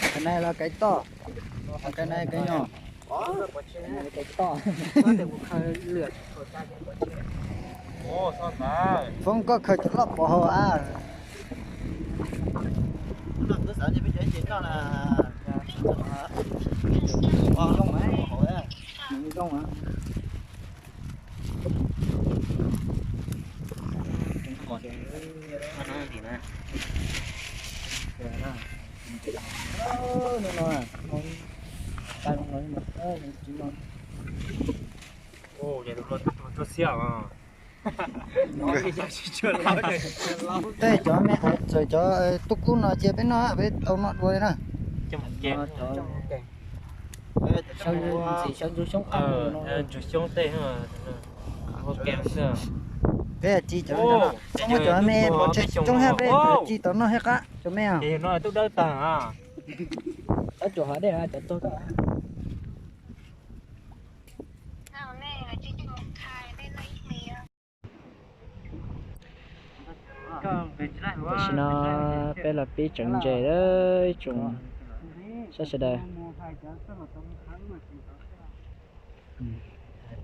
Qhov no los kev toj, qhov no kev nyom, kev toj. Foob koj khaws cov loj pov hauv av. Tej cov me hais txawm cov tub kub no cia peb noj, peb tau noj dua li na. Ntxim xyov ntsuag xyoob qab no. Peb ci cov, muab cov me pov tseg coob thiab peb ci tau noj thiab qab cov me os. Tub dawb tag. Cov tuag. Tam sim no peb los pib tseev ntses lawm ib tsoom saib sawv daws.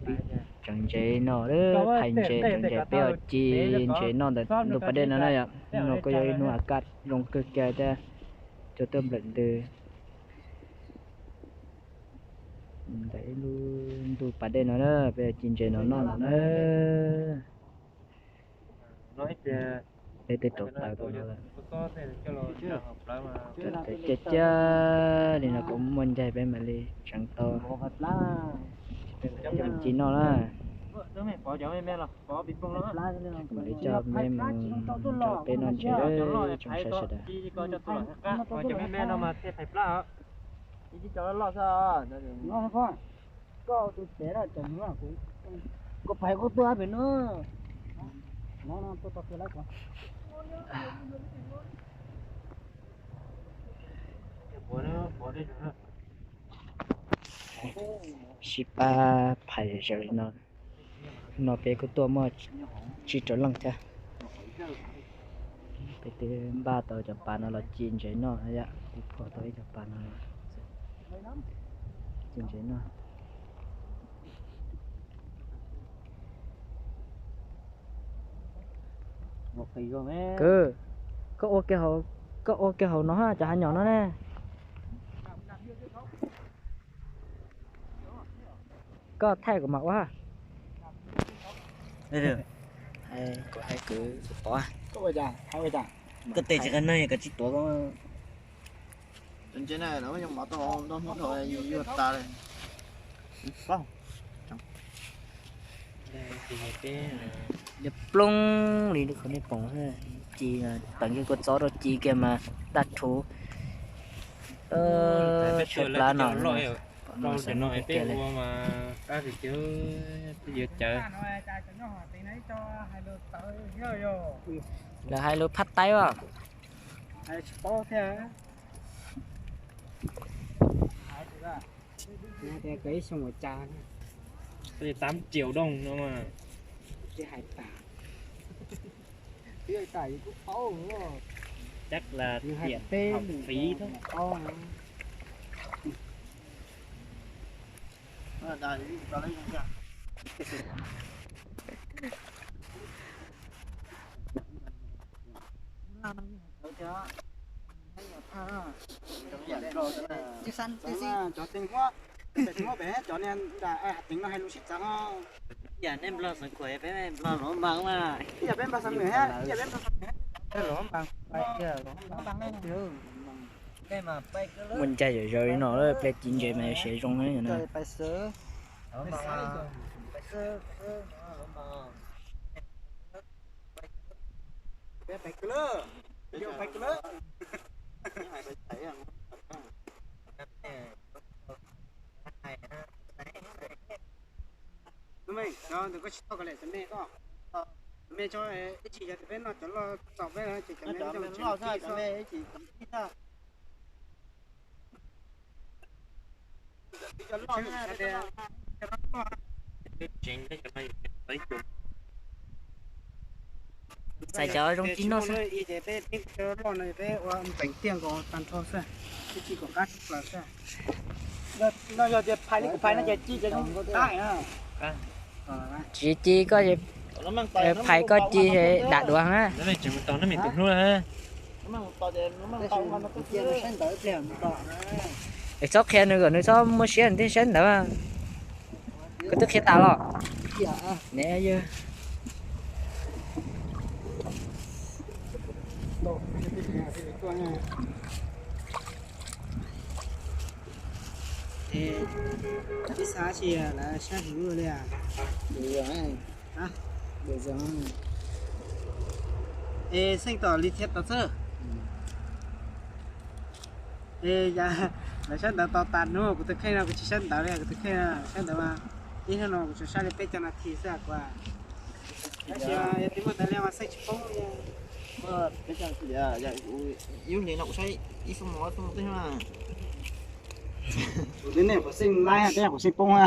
Pib tseev ntses no, phais ntses, tseev ntses peb os, ci ntses noj ntawm ntug pas dej no na yom. Hnub no kuj yog ib hnub a kaj zoo kawg kiag thiab, cua tuaj nplawm ntws ntawm ib lub ntug pas dej no na, peb ci ntses no noj no na. Peb tej rau taws rau no lawm. Rau taws ciaj ciaj li no kuv muaj ncaig peb mam li tseev tau. Peb mam li coj mus ci noj na. Mam li coj peb mus nrog peb noj ntses tsoom saib sawv daws. Koj tus tsev na, koj phais kuj tuaj pem no. Sib pab phais zom zaws li no. No peb kuj tuaj muaj tsib rau leej thiab. Peb twb npaj tau cov pas no los ci ntses noj yom, twb phua tau ib cov pas no los ci ntses noj. Kwv, koj ua kiag hauv no, cov hav nyom no ne. Koj thaij kuv mam ua. Kuv hais kwv kuv tuav. Koj tsis qab neeg koj tsis tuav. Ploog li qhov nej pom, ci, peem kiag kua txob rau ci kiag mas daj rhuv. Tshaib plab no. Lawv hais lus Phab Taib os. Tám triệu đồng no mà. Chắc là tiền học phí thôi. Cov teev huab, cov teev huab pem cov niag nram hais teev no hais lus sib txawv ho. Yam nej Nplog xeev khuam peb Nplog Luam Npas mas. Yam peb Nplog xeev Nplog, yam peb Nplog xeev Nplog. Muaj ncaj zom zaws li no, pliag ci ntses mas yuav siav zoo na. Cov ntawd koj tsis tau kom lem cov me koj. Cov me tso, ib chim yog tias peb noj cov loj txaus peb ces cov me loj, cov me ib chim cov me ib tag. Xaiv cov zoo ci noj xwb. Peb loj no peb ua ntev tiaj nkaus tag nrho xwb, tsis kom qab tshaj plaws xwb. No yog tias phais li kuv phais no ces ci ces zoo qab. Tsis ci koj, phais koj ci dam duav na. Es txhob qhia nws kom nws txhob muaj siab nws thiaj saib ntawd. Koj twb qhia tas los? Ne yog. Ib xav tsis lawv saib hwv li. Es xeej tom li thiab tod xwb. Es lawv saib ntawv tos tas hnub, kuv tus kheej no kuv tsis saib ntawv li, kuv tus kheej saib ntawv mas ib hnub no kuv tsuas saib li peb caug nas this xwb kuv. Tab sis yog twb muaj ntawv li mas xeej tsis poob li. Ib lub hlis no kuv saib ib xub mus ob xub mus twb hnub na. Kuv twb nej qhuav xeej laib, peb qhuav xeej poob na.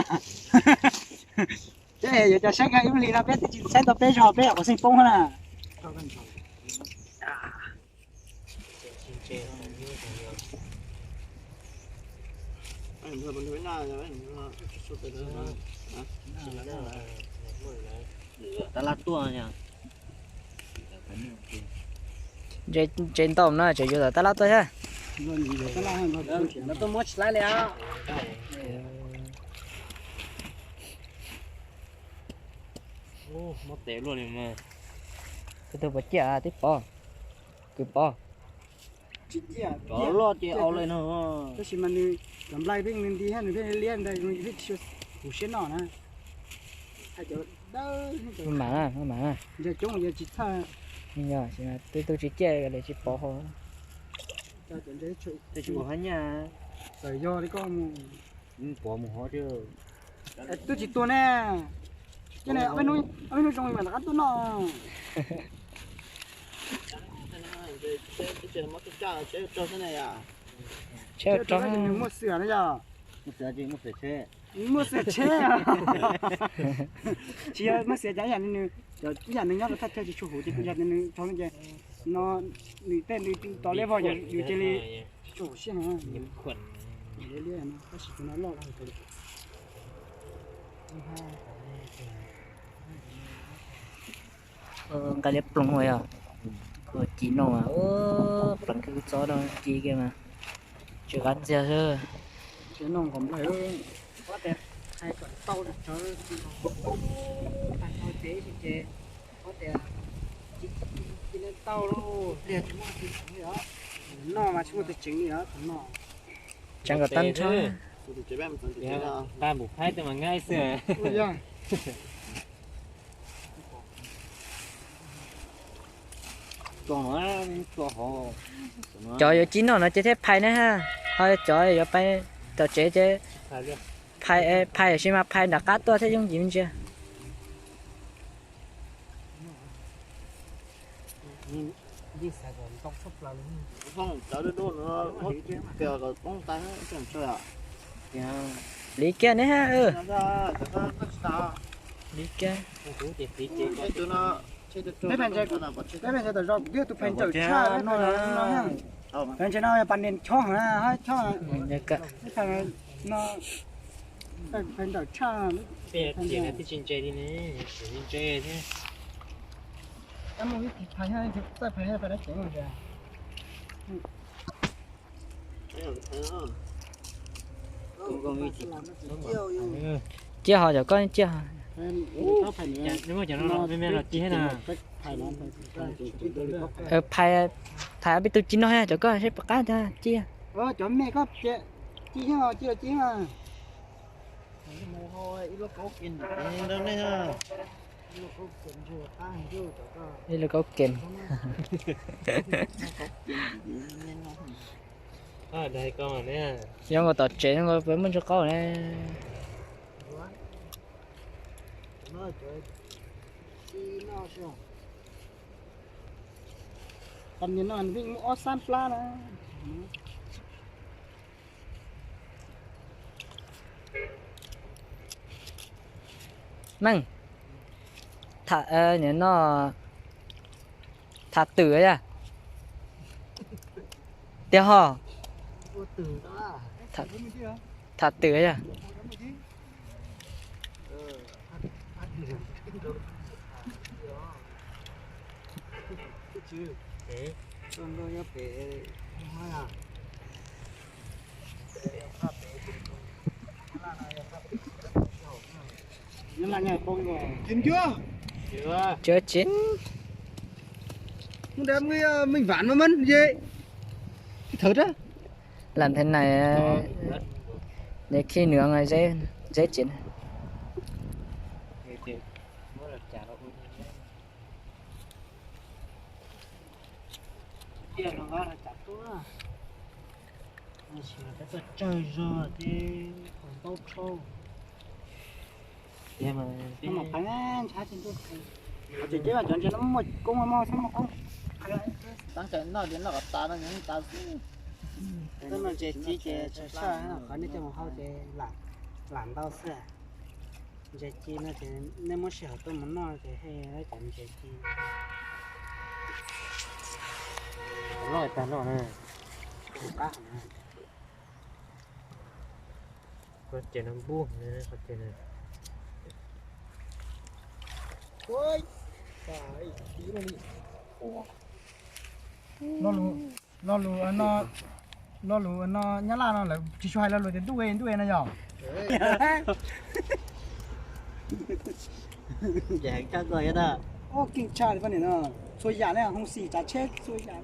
Ces yuav cov saib ib lub hlis no peb twb tsis saib tau peb zog, peb qhuav xeej poob na. Tab laj tuaj. Ntses ntau no tseem yuav tom tab laj tuaj thiab. Tuaj muab tsis laib li. Muab tes luaj li mas. Tus tus puas ciaj twb pov, kwv pov. Cov loj ces au li no. Tab sis mas nws cov nplai pheej nti thiab nws pheej liab nti, pheej tsis huv siab noj na. Hais cov dawb, mam na, mam na. Ntshe coob yog tsis txhawj. Yog, twb tus tsis ciaj li tsis pov hauv. Tsis ua hab nyaj. Txawm yog li koj mus. Pov mus hov. Twb tsis tuag ne. Cov ne, ob peb hnub zoo mam rov qab tuaj noj. Tsheb rau nws muaj xwm na yog. Muaj xwm tsheb. Tsis yog muaj xwm cas, ib yam li nws, ib yam nws nyob rau thaj chaw tsis tshua huv ces ib yam li nws rau no ces no nws tej nws tos liab vog yus cia li tsis tshua huv siab heev. Tab sis tus no loj. Nqa liab ploog ua yog, ci noj mas pleev kawg txob rau ci kiag mas tsis qab ntxiag xwb. Noj nqos nplawg, hais kom tau, tau ces ces, tau pliag tsis muaj tus tseev li os, noj mas tsis muaj tus tseev li os, noj. Tseev kom tag nrho. Nqa mus phaib tej mas nqaij xwb. Cov yuav ci noj no ces thiaj phais ne ha, ho cov yuav pais tom tsev ces phais, phais tab sis mas phais nram qab tuaj thiaj yooj yim me ntsis. Li kiag ne ha. Li kiag. Peb pais ntses tom zos kuv twb tus pais nrawm tshaj no, pais ntses no pas nias chob heev, chob. Peb pais nrawm tshaj. Peb tsis ntse li ne, tsis ntse thiab. Txawj pais pais dab tsev. Ciaj ho cov koj ciaj. Phais, phais ob peb tug ci no cov koj seb puas qab tag ciaj. Cov me koj ci, ci, ci. Ib lub kaub kem. Zoo nkaus tom tsev zoo nkaus puas muaj ntsis qaub ne. Tam nim no muaj ob xab plab na. Meej, tham nim no Tham twm yog. Tiag ho. Tham twm yog. Chưa chín. Làm thế này để khi nướng dễ, dễ chín. Tsawg zog ces ntaub rhau. Ces cov ntses no muaj koob muaj mob txhob muaj koob. Tab sis noj ces noj kom tas no tas xwb. Tuaj noj ntses ci ces tsawg saj, qhov nej coj mus hau ces lam ntau xwb. Ntses ci no ces nej muab sij hawm tuaj mus noj ces hej cov ntses ci. Loj tag no na. Qab na. Qhov ces no npub qhov ces no. Lo lus, lo lus, lo lus no Nyab Laj no lawv tsis tshua hais lo lus tias ntuj ntuj no yog. Ua keej tshaj li pab niam no, txhua yam li hoo xim tsav tsheb txhua yam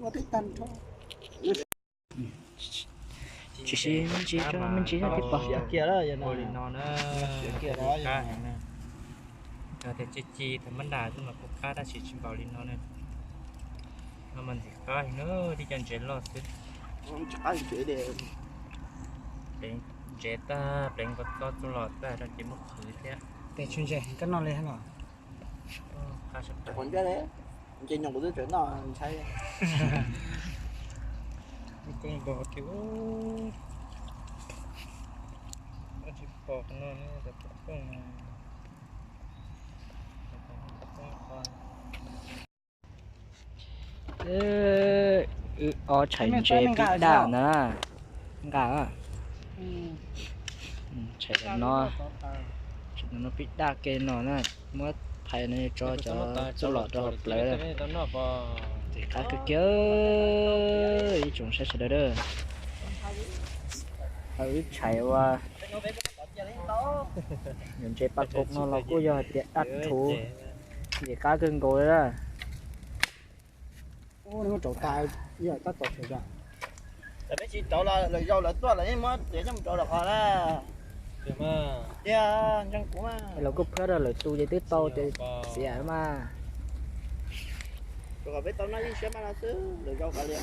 ua tib tag nrho. Tsis sib me ntsis, me ntsis tib pom kiag li no na. Tiag ci ci thaum mab nram xwb mas kuj qab tab sis tsis npaum li no na. No mas ntxim qab heev na, tib co ntses loj xwb. Pleev ntses tag, pleev nkaus txob txuj lom tag rau ces muab qhwv thiab. Tes tshu ntses koj noj li no. Qab sab qab. Ntses nyoos kuv twb tseem noj ntshai. Koob nkaus tiag. Tsis pom no, pom koob. Wb ob tshais ntses pib daj na. Nqa, tshais no, tshais no pib daj ke no na. Muab phais no tso cov txuj lom rau hauv plawv. Ntxim qab kawg kiag, ib tsoom saib sawv daws. Wb tshais ua ntses paj koob no los kuj yog hais tias daj rhuv, ntxim qab kawg nkaus li na. Rauv tas, tab tom rauv. Peb tsis rauv los lawv zaum lawv tuaj lawv yeej muab txiav coj mus rauv lawm qhov na. Tiag, ntseeg kuv mas. Los kuj phab rau lawv tu ces twb tau ces txiav mas. Rau qhov peb tau noj ib siab mas no xwb, lawv zaum qhov li.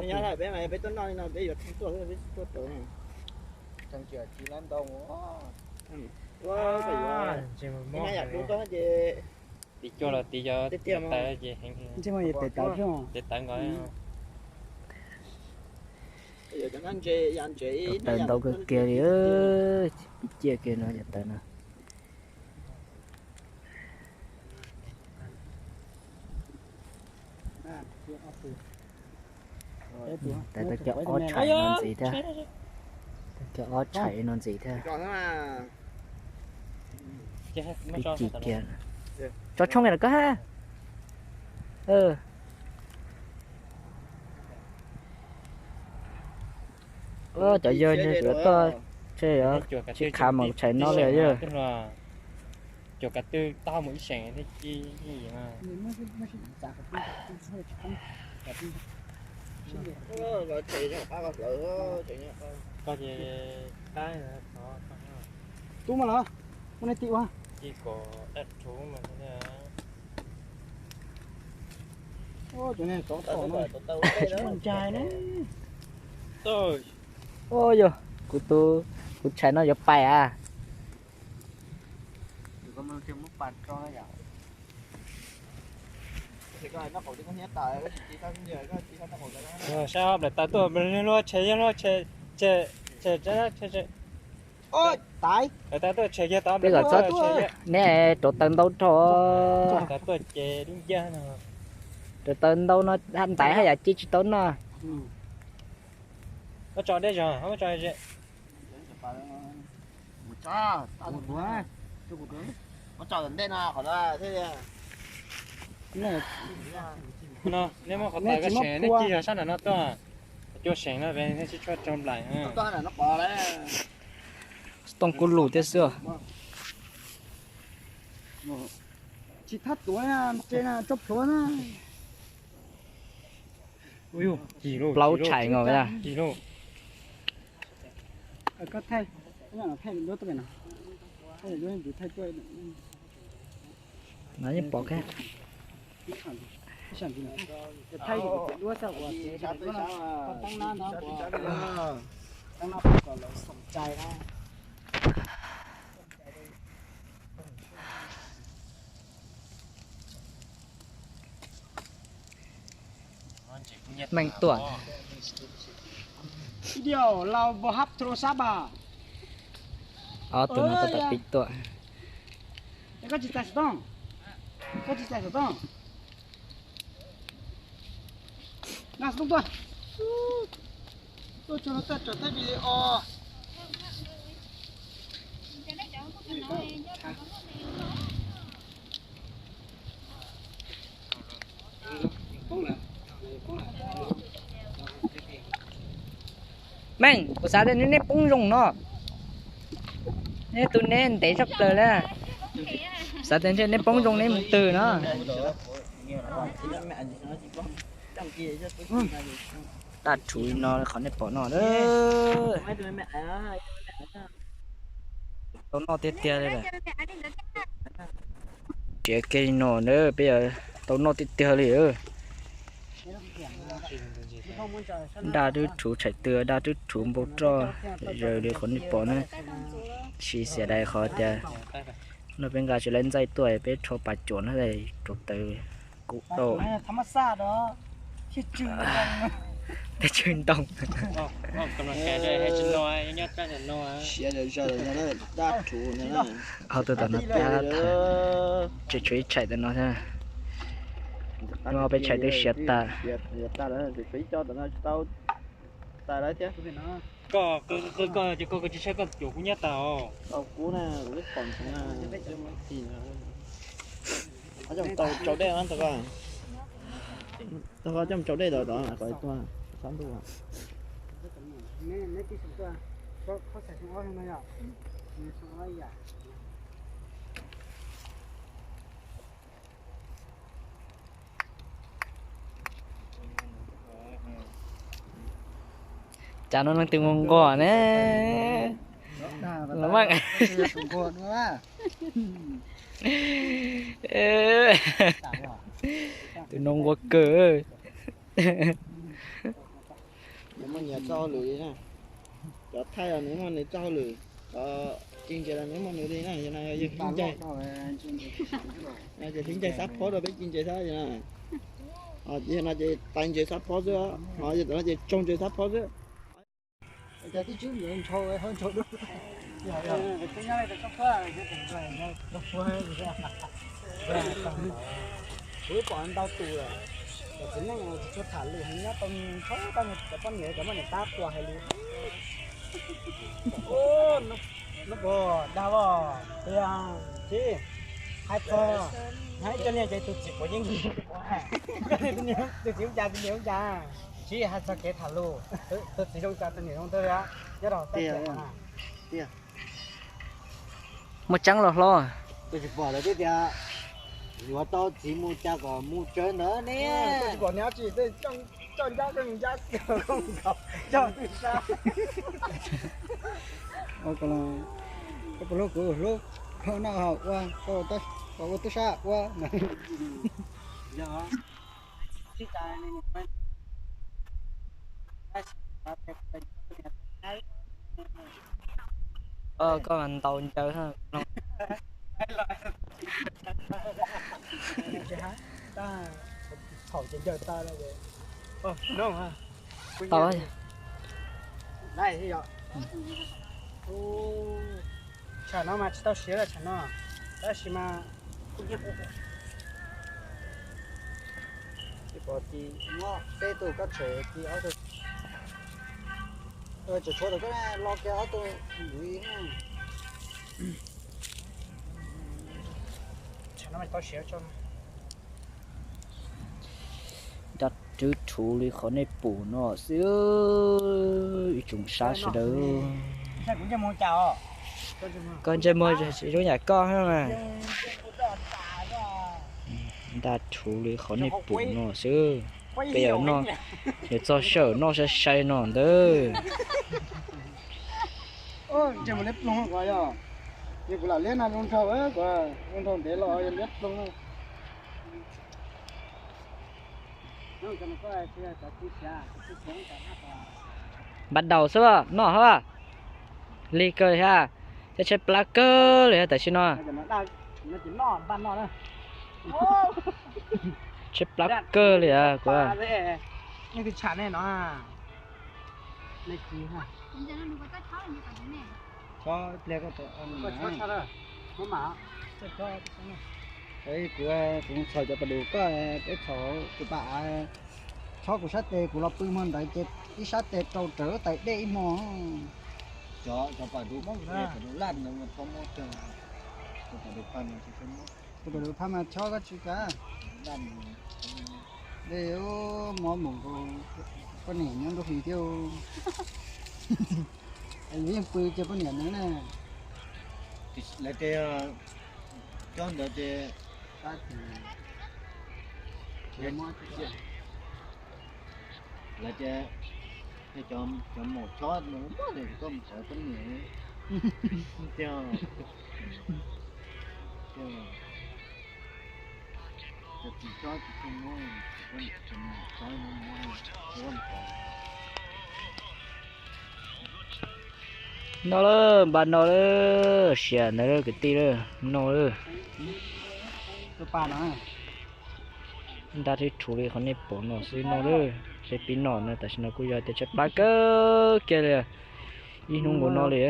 Nyob peb mas peb tuaj noj li no peb yuav tuaj, peb tuaj rauv. Ntseeg tsis ntau. Ua, yam rau toj ces tiv cua los tiv cov tes taw ces heev, tes taw nkaus. Cov ntses, yam ntses ib, tes taw ntau kawg kiag li, pib ciaj kiag no cov taw no. Tes taw cov ob tshais no ntxiv thiab, cov ob tshais no ntxiv thiab. Pib ci kiag. Tso tshoob los koj ha. Cov yawg nws yuav tuaj, tsis khav mus tshais no li yawg. Cov kav twg tau mus ib seem thiab ci. Koj ces qab. Tub mas los, ua nej tim ua. Ci kom daj rhuv mas. Cov ne tov tom no, ua ncai ne. Ua yog kuv tus, kuv tshais no yuav pais a. Saib ob daim taw tuaj luaj, tshais luaj, tshais, tshais, tshais. Taiv. Peb kom txhob, neb rauv taws ntau rau. Rauv taws ntau no ntaiv haj yam ci tsis tau noj. Nej muab qhov taws koj seem, nej ci yog sab nram no tuaj, cua seem no nej tsis tshua raug nplaim. Tooj kub lug thiab xwb. Tsis thab tuav, tso plhuav na. Plaub tshais nkaus. No yeej pom kiag. Meej tuaj. Ob tug no tab tom pib tuaj. Koj tsis txais xov tooj, koj tsis txais xov tooj. Nqa xov tooj tuaj. Tuaj tso no txaj tso thaij video. Meej, kuv xav tias neb poob zoo no. Neb tus neb ntev tshaj plaws li. Xav tias ntshe neb poob zoo neb mus twg no. Daj rhuv li no qhov nej pom no. Tau noj tiag tiag li lawm. Tsev kiag li no na, peb yuav tau noj tiag tiag li. Daj twb rhuv tshais tw, daj twb rhuv npau roj, zaws li qhov nej pom na. Tsis xiam dais qhov tias no peb nqa tsis laib ntxaij tuaj peb rho pas cuam na, rauv taws kub tau. Teb tswg ntoo. Sis daj rhuv no, tseem tshuav ib tshais tam no thiab. No peb tshais twb siav tas. Koj, koj tsis saib koj cuam kub nyab tas os. Tau tsau dej, tau coj mus tsau dej tod, tod kom tuag sab ntuj. Cas no leej twg nquag nquag ne? Los mas, tus no nquag kawg. Nws muaj nyias txoj hauj lwm li na. Cov thaij los nws muaj nws txoj hauj lwm, cov ci ntses los nws muaj nws li na. Yog no yog yeej hlib ncais, ces hlib ncais xab phob rau peb ci ntses xwb na. Yog no ces tais ntses xab phob xwb, ho yog tam no ces tsaug ntses xab phob xwb. Kuv pom ntau tus lawm, cov txiv neej tsis tshua tham lus heev nyob tau ntshaw tau cov poj niam cov poj niam tab tua hais lus. Nub puas dag os, tiag tsis hais txog, hais ib co niag ces tus txiv quav yeeb, tus txiv ua cas tus niam ua cas, tsis hais txog kev tham lus, tus txiv zoo cas tus niam zoo twg, nyob rau tiag. Muaj tseeb los hlob. Koj tsis pom lawv twb tias yuav tau txiv mus cas kom mus tsawv ntawd ne. Koj tsis pom niag tsis coj ncab coj ncab coj twb sab. Koj puas hlub kuv? Hlub. Koj noj haus ua, koj ua tub sab ua. Koj ntaus ncaws. Thaum ces ncaws tawg lawm. Tau. Ub, tsam no mas tsis tau siav lawm tsam no, tab sis mas kuj nyiam. Pom ci muab peb tug koj tshem ci ob tug, tshem tshuav tau koj los kiag ob tug ntxiv. Tsam no mas tsis tau siav tso. Dab rwb rhuv li qhov nej pum no xwb, ib tsoom sab sawv daws. Koj ntsej muag zoo yam koj mas. Dab rhuv li qhov nej pum no xwb. Peb yuav noj, yuav txog sij hawm noj sai sai no ntawd. Ntsej muag liab ploog, kuv lam liab no zoo nraug, kuv zoo nraug ntev los yog liab ploog. Npaj daus xwb noj hab. Lig kawg thiab, thiab tshaib plab kawg li thiab tam sim no. Tshaib plab kawg li kuv. Kuv, kuv txhom cov pas dus koj, peb txhom tus pas av, chob kuv sab tes, kuv los pw hmo ntawd ces ib sab tes rau rawv tais dej ib hmo. Cov, cov pas dus, pas dus laj ntawd mas txhob muab, cov pas dus phaj mas tsis txhob muab. Tus pas dus phaj mas chob koj tsis kav. Dej mob mus nkaus, poj niam nyob nruab hlis thiab. Yus yeej pw cia poj niam nws na. Lawv tias chob ntawd ces, lawv tias cov maum chob no muab ces koj mus cov poj niam tiag. Noj lawm, npaj noj lawm, siav ntawd lawm kwv tij lawm, noj lawm. Dab rwb rhuv li qhov nej pom no xwb noj lawm. Seb pib noj no, tam sim no kuj yog tias tshaib plab kawg kiag li, ib hnub nkaus no li.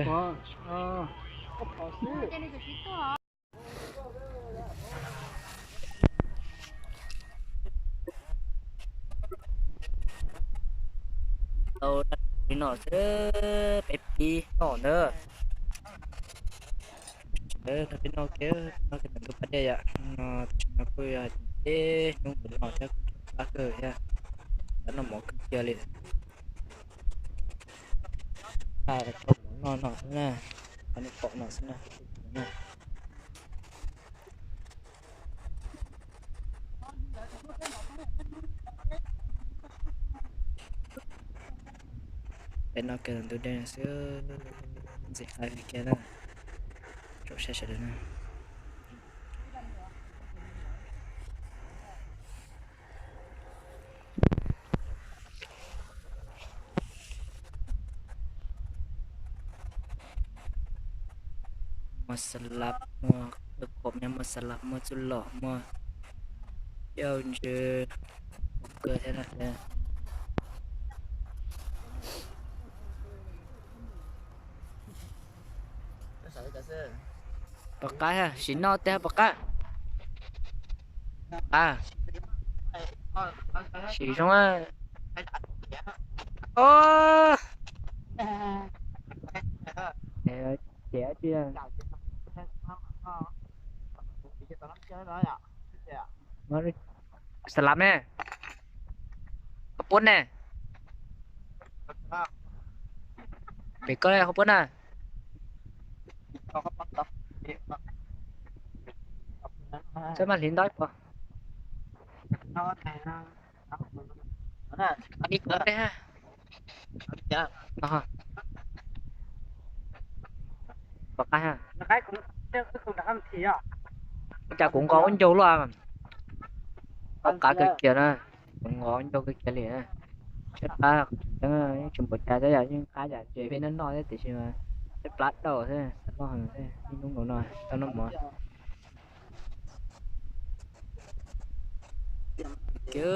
Tau li no xwb, peb pib noj ntawd. Ntawd no peb noj kiag, noj kiag ntawm ntug pas dej yom. No tam sim no kuj yog ib hnub nkaus no thiab, kuj tshaib plab kawg thiab. Tab noj mov kawg kiag li. Tau mov noj no xwb na, qhov nej pom no xwb na. Peb noj kiag ntug dej no xwb, ntxim qab kiag na, tsoom saib sawv daws na. Muaj xas lav, muaj khom nyob, muaj xas lav, muaj txuj lom, muaj yauj ntsw, kawg thiab na. Pom qab, sim noj tej pom qab. Pom qab, sim zoo. O, ces tsis xas lav ne, qhov puab ne, pem koj qhov puab na. Txawm mas hliv ntau ib puas. Ib puas tej. Pom qab, cas kuv nqos ua ncaug luaj. Pom qab kawg kiag na, kuv nqos ua ncaug kawg kiag li. Tshaib plab, yeej tsis npaum cas thiab yom, yeej qab yam tsev peb noj noj thiab tiam sis mas tshaib plab dhau xwb, xav noj heev xwb, ib hnub nkaus no tau noj mov. Kiag.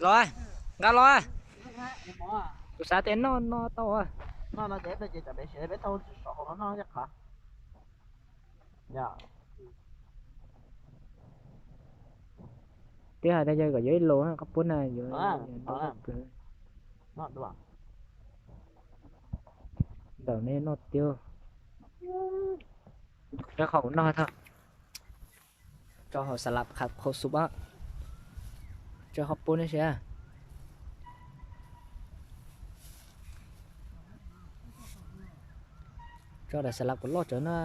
Los, nqa los. Kuv xav tias noj no tau. Twb hais tias yog kom yuav ib lus qhov pub na yuav. Ntawm nej noj tiag. Rau qhov kuv noj thiab. Tso hauv xas las qhov xub, tso qhov pub no thiab. Tso daim xas las kom loj tsawv no,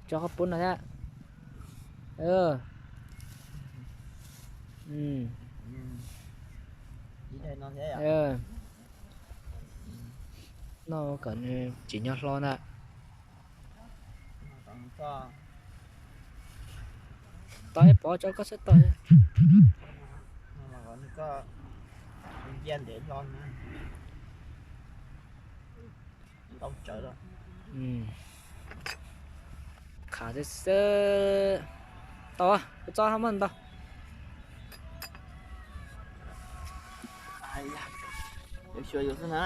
tso qhov pub no thiab. Noj kom nws tsim nyog hlo ntag. Tau ib pob tso koj xav tau. Qhav xwb xwb. Tau, kuv txob hab muab ntau. Xyuas yus xwb na,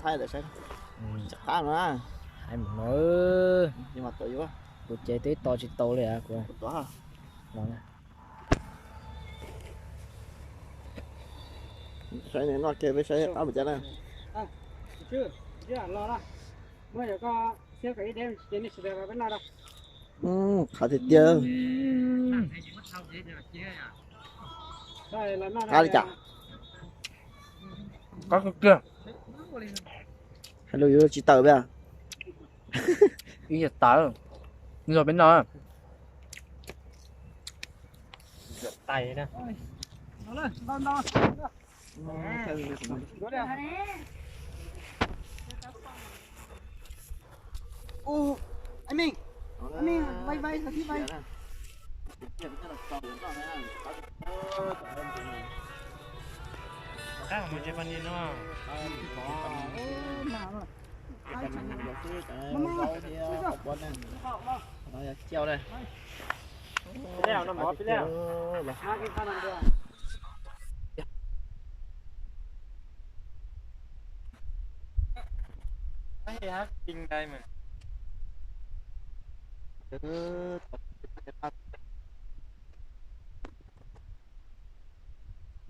thaij ntawm saib. Tsis qab no. Hais mus no. Kuv ces twb to tsis tau li kuv. Saib nws noj kiag peb saib qab mus cas na. Qab tiag tiag. Qab tiag. Qab tiag. Hais lus yuav tsis tawm peb. Ib yam tawm, yog peb no.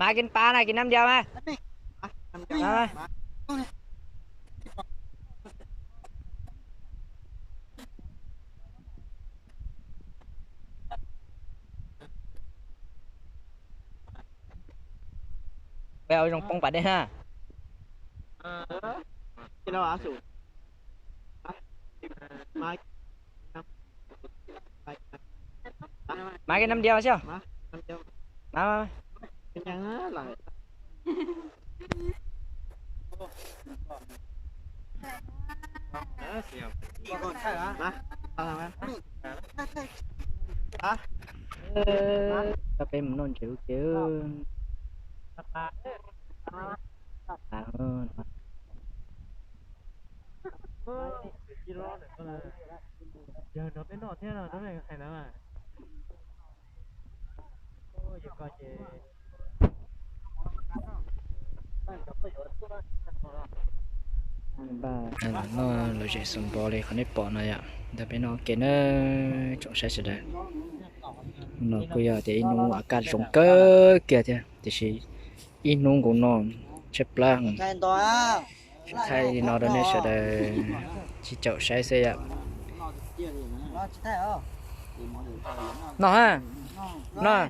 Mas kis pas na, kis năm điều mà. Ua zoo poob pas dej na. Mas kis năm điều xwb. Tau peb mus noj ntses ub ces. Yog nrog peb noj thiab no, hais na. Noj lom zem xus npo li qhov nej pom no yom, ntawm peb noj ua ke na tsoom saib sawv daws. No kuj yog tias ib hnub a kaj zoo kawg kiag thiab, tiam sis ib hnub nkaus no tshaib plab. Thaij li no rau nej sawv daws sib caum saib xwb yom. Noj ha, noj.